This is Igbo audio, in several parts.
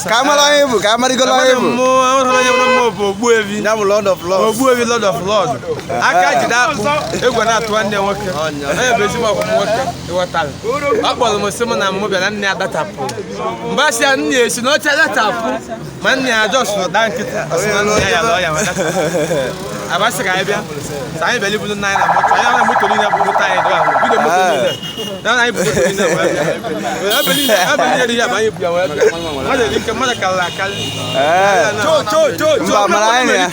Ka amara onye bụ, ka amarigolo onye bụ. Mụ bụ Ogbuefi. Ya bụ Lord of Lords. Ogbuefi, Lord of Lords. Aka jide akpụ egwe na-atụ nwanne nwoke. Onye bụ ezigbo ọkwụ nwoke, ịghọtara. Ọ kpọrọ m sị m na mụ bịa na nne ya dachapụ. Mgbe asị ya nne ya esi na oche dachapụ, ma nne ya just da nkịtị, ọ sị na nne ya ya lụọ ya ma dachapụ. Abasị ka anyị bịa. Sị anyị bịara ibulu nna anyị na moto. Anyị na moto niile bụ moto anyị dị ahụ. Bido moto niile. Na anyị bụ moto niile wee bịa. Ebe niile, ebe niile dị ya bụ anyị bu ya wee bịa. Mmadụ dị ike, mmadụ karịrị akarị. Mba, mara anyị na ya.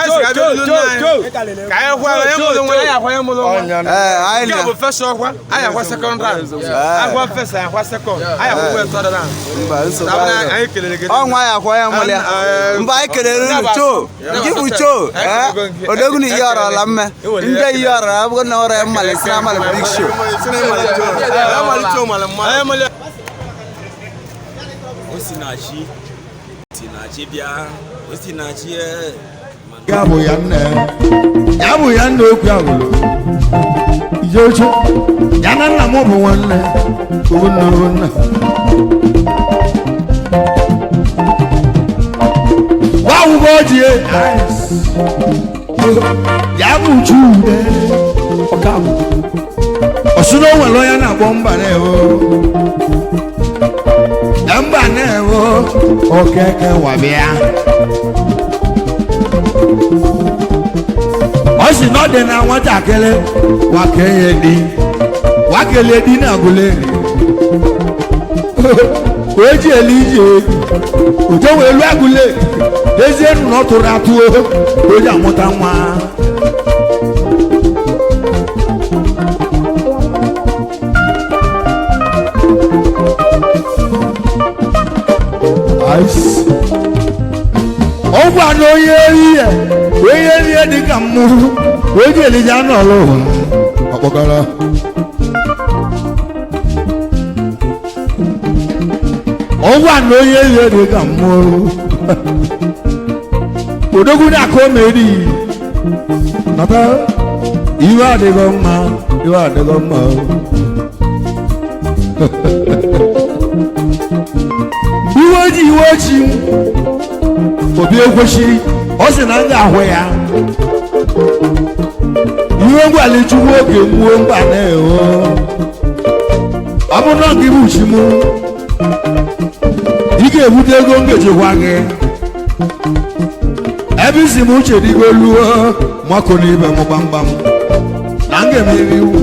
Anyị sị ka anyị bịa ibulu nna anyị. Ka anyị kwa onye mụrụ nwa, anyị akwa onye mụrụ nwa. Ee, anyị Nke na a bụ first ọkwa, anyị akwa second round. Akwa first, anyị akwa second. Anyị akwụkwọ third round. Mba, nsogbu Na adịrọ. anyị kelere gị. Ọ nwa ya akwa ya mụrụ ya. Mba, anyị kelere unu choo. Gị bụ choo. Ee, odogwu na ihe ọrọla mme. Ndị ihe ọrọla abụghị na ọrọ ya mmalị si na amalị big show. Onye mụrụ ya. Osinachi Osinachi bịa Osinachi ee. Ya bụ ya nne, ya bụ ya nne, okwu agwụrụ ije oche ya na nna m bụ nwanne owu nna, owu nna. Gwawụgo ji ya bụ chude ọka ọsụ na o nwere onye na-akpọ mba na-ewo na mba na-ewo okeke wabịa. Ọ sị na ọ dị na nwatakịrị wakenye di wakele di na agụleri o ji ele ije ojo wee lu agụle dezie nụ na ọ tụrụ atụ o ji amụta nwa. Ice. Ọgwa na onye ehihie, onye ehihie dị ka mmụrụ onye elija n'ọlụ ụwa ọkpọkọrọ. Ọgwa na onye ehihie dị ka mmụrụ odogwu na-akụ omeri nata iwe adịghị mma, iwe adịghị mma. Iwe oji, iwe oji obi ekwesịghị. Ọ sị na m ga-ahụ ya iwe ngwali chukwu oge mgbuo mba na-ewo. Ọ bụ na gị bụ chi mụ, ị ga-ebute ego m ga-echekwa gị ebe isi m uche dịgo luo mako n'ibe m gbamgbam na m ga-emeri iwu.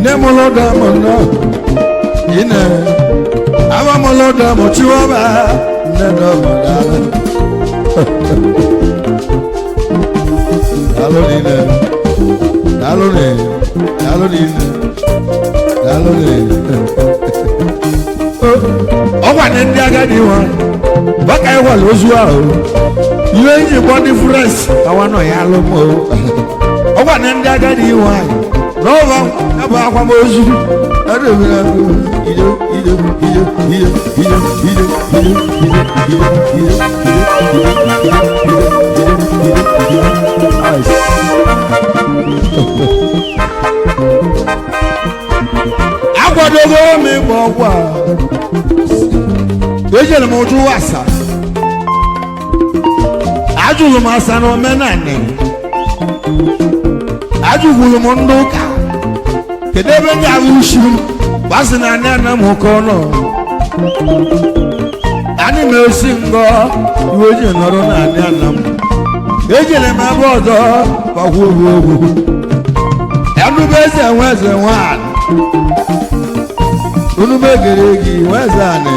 Nne m lọda m nnọọ ine awa m lọda m chiwaba nne dọmọ daalụ, daalụ niile, daalụ niile, daalụ niile, daalụ niile. Ọgwa na ndị agadi nwa baka ịwala ozu ahụ ihe njikwa ndị frens awa nọ ya alụ m. Ọgwa na ndị agadi nwanyị n'ọba ya bụ akwamozu. Ije ije ije ije ije ije ije ije ije ije ije ije ije ije. Akwadogo m ịgba ọgwụ a. Ejere m ụjụ asa, ajụrụ m asa na omenanị, ajụkwuru m ndị ụka kedu ebe m ga-ahụ usu gbasị na anya na m ụkọ nọ. Anyị m esi ngọ iwe ji nọrọ na anya na m ejere m ebe ọzọ gbakwa ogwu ogwu enube eze nwe eze nwanyị unu megere gị nwe eze anị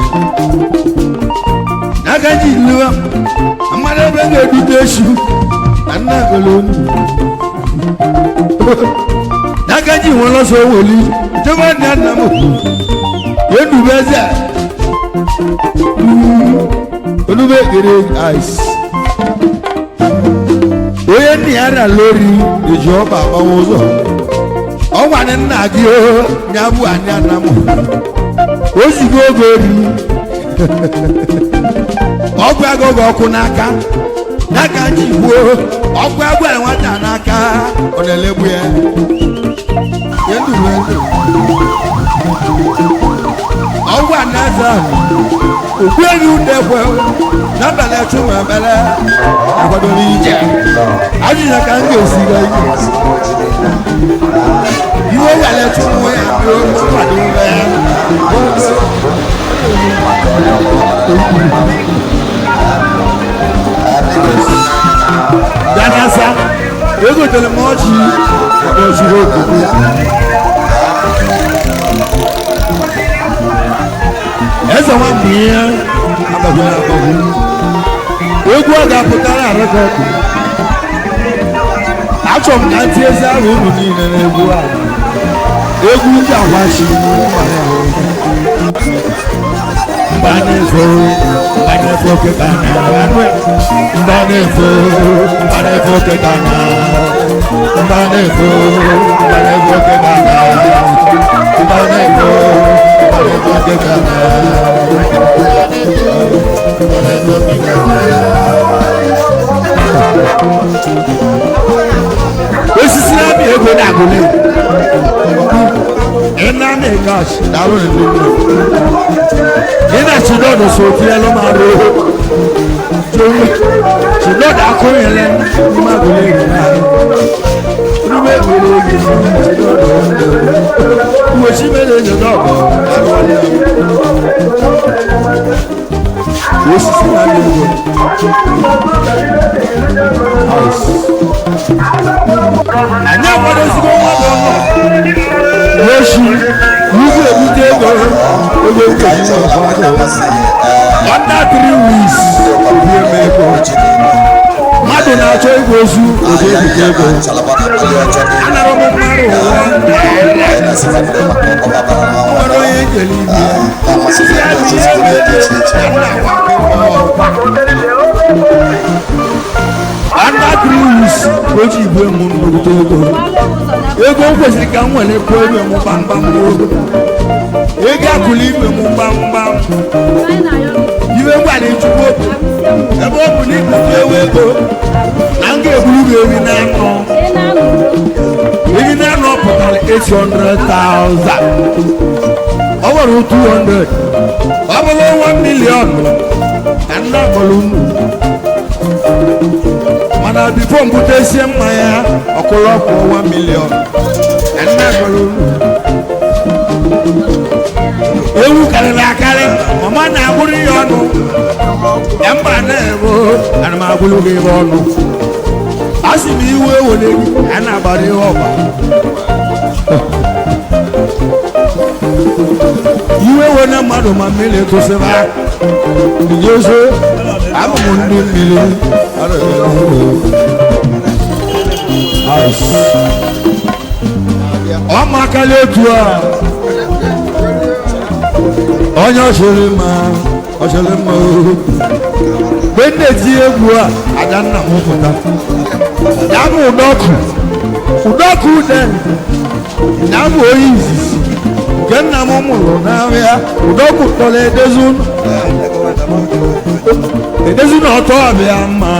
n'aka ji liwa mmadụ ebe m ga-edute esu na nna golo unu n'aka ji nwere ọsọ woli chebe nna nna m enube eze unu megere ice. Onye nna ya na lori eji ọba agbawa ụzọ ọgwa nna gị o nya bụ anya na m ozigo oge ori ọgwụ ego gị ọkụ n'aka n'aka ji gbuo ọgwụ egbe nwata n'aka ọ na-elegbu ya. Ihe ndụ bụ ndụ. Ọgwụ anaeze ogbuehi udekwe n'abalị chụnwebele akwadobe ije ajụjụ ka m ga-esi ga ije iwe wale chụnwe ya kwadobe ya. Danasa egotere m ọchị ọchịrị ogogo eze nwa mgbe ihe agbagburu agbagbu egwu ọ ga-apụtara rekọdụ. Achọrọ m ka ntị ezi ahụ unu niile n'egwu a egwu ndị agwachi. Mbanefo, mbanefo keka na mbanefo, mbanefo keka na mbanefo, mbanefo keka na mbanefo, mbanefo keka na. Osisi na-amị ego na-agụle ị na-amị kash daalụ n'ebe ina chidọdụ so tiẹ ló máa ro torí chidọdụ akóyẹlẹ ní má gbélé yìí náà olúwé gbélé yìí chidọdụ ìwé símẹ́lẹ̀ chidọdụ alùwalẹ̀ ìwé sisi náà lè wọ. Anyị akwado ezigbo nwa bụ ọnụ n'echi ugwu ebute ego ego nke under 3 weeks obi eme ego. Mmadụ na-achọ ego ozu obi ebute ego anara m mmadụ ụwa nwere onye nkele ibe under 3 weeks o ji igwe m nnukwute ego ego m kwesịrị ka m nwere kwuo ebe m gbamgbam ego akụlụ ibe m gbamgbam iwe gwara chukwu okwu ebe ọ bụ na ibute ewu ego na m ga-egburu gị ewi na anọ ewi na anọ pụtara 800,000 ọ nwere 200 ọ bụrụ 1 million ka ndị akpọrọ unu mana bifo mbutesie mmanya ọkụlọkụ 1 million ka ndị akpọrọ unu ewu karịrị akarị mama na-agbụrụ ya ọnụ ya mba na-ebo ana m agbụrụ gị ebe ọnụ a sị m iwe ewere gị a na-agbara ihe ọgba iwe were mmadụ ma mmiri tụsịba njezo abụ m ndị mmiri. Ọ makarị otu a onye ọchịrị mma ọchịrị mma oo mgbe m na-eti egwu a ada nna m pụta ya bụ ụdọkụ ụdọkụ ude ya bụ onye izizi nke nna m mụrụ n'ahịa ụdọkụ tọrọ edozi edozi na ọtọ ọbịa mma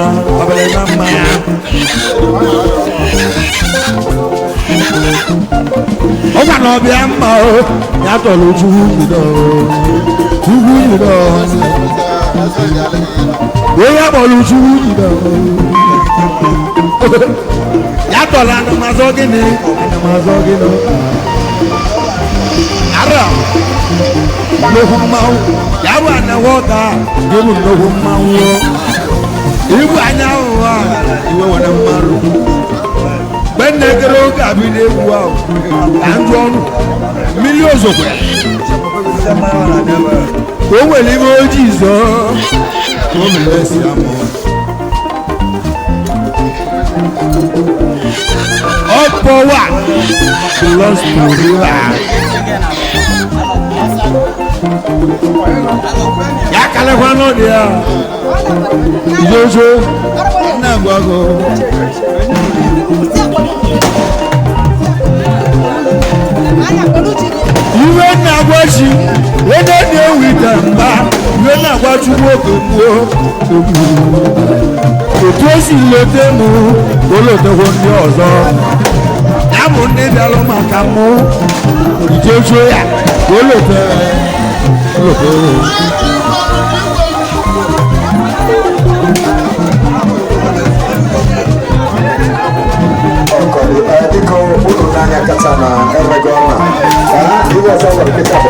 ọbịa na mma ọ gwa na ọbịa mma o ya tọrọ chukwu bido chukwu bido onye akpọrọ chukwu bido ya tọrọ anamazọ gịnị anamazọ gịnị ara nnukwu mmanwụ ya bụ anawa ọka gị bụ nnukwu mmanwụ ibu anyanwụ a iwe were mmadụ mgbe nna ekere oge abido egwu ahụ ka njụ ọnụ mmiri ozokwe o nwere ime ojii zọọ ka o mere esi amụ ọpọwa belongs to river ya kalekwa n'ọdị ya ijojo nna gwago iwe na-agwa chi onye na-ewu ite mba iwe na-agwa chukwu oge gbuo otu o si lote m o lotekwo ndị ọzọ ya bụ ndị bịalụ maka mụ ijejuo ya ka o lote lote. Dịka ụlọ n'anya kacha na enweghị ọma ihe ọzọ nwere kịta bụ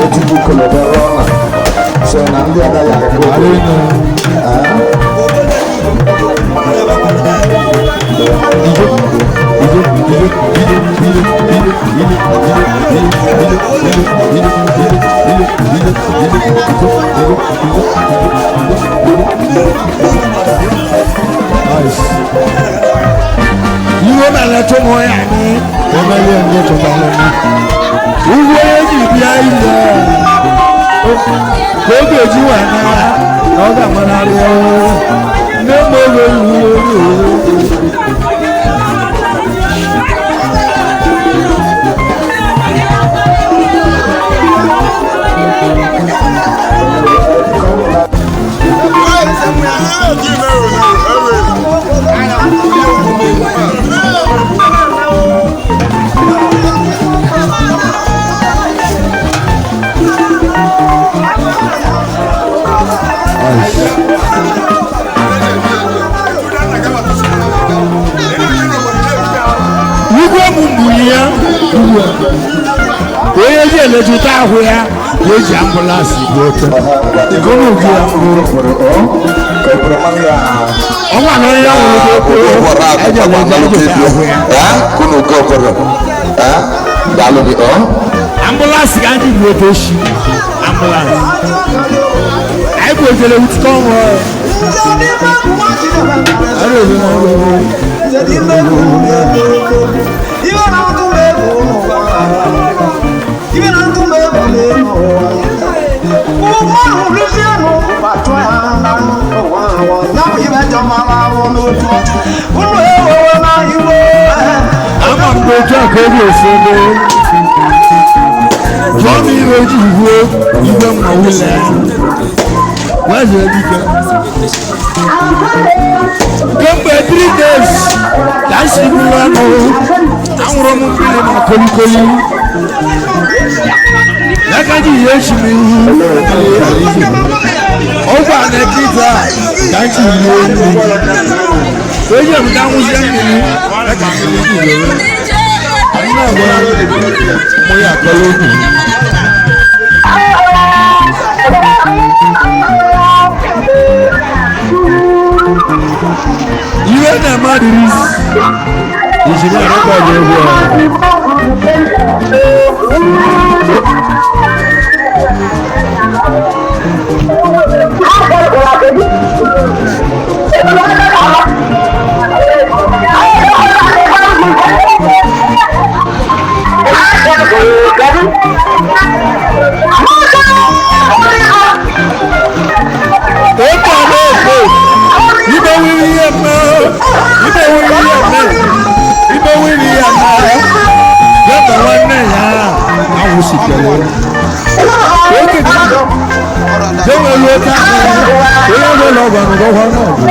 ejigbo kolobere ọma so na ndị anaghị aga obodo. Iwe mere tụmụ ya ni emeli ndị tụbalụ ni ugwu eji bịa ile ka oge eji wee na na ọ ga-amanarị nne m oge iwu oge. Igwe m gburu ya onye ji eletụta ahụ ya ga-eji ambụlansị bụ ote gụrụ gị ya ọnwa na onye nwụrụ eji eletụta ahụ ya. Ambụlansị ka anyị bụ ote shi ambụlansị anyị bụ ojele wutikọ ọnwụ. Ama m n'otu a ka obi esi ebe jụọ m ihe oji ihuo igwe mma wụlọ ya wee zere dike kemgbe 3 days ka m si buru ọnụ anwụrụ m mmiri na kolikoli ya ka ji ihe echi m ihu ọgwụ a na-ekita ka m ji ihe mmiri onye m ga nwụzie mmiri ya ka mmiri ji were anyị na-agwa mụ ya akọla obi. Iwe na mmadụ ijiri arịkọdụ egwu a. Otu ọma ekpo, ibe wiri ihe mme, ibe wiri ihe mme, ibe wiri ihe mme, ya bụ nwanne ya anwụsitere. Oge dị, jenwelu oke ahụ, onye ọbụla ọ gwara ụgwọ n'ọgụ.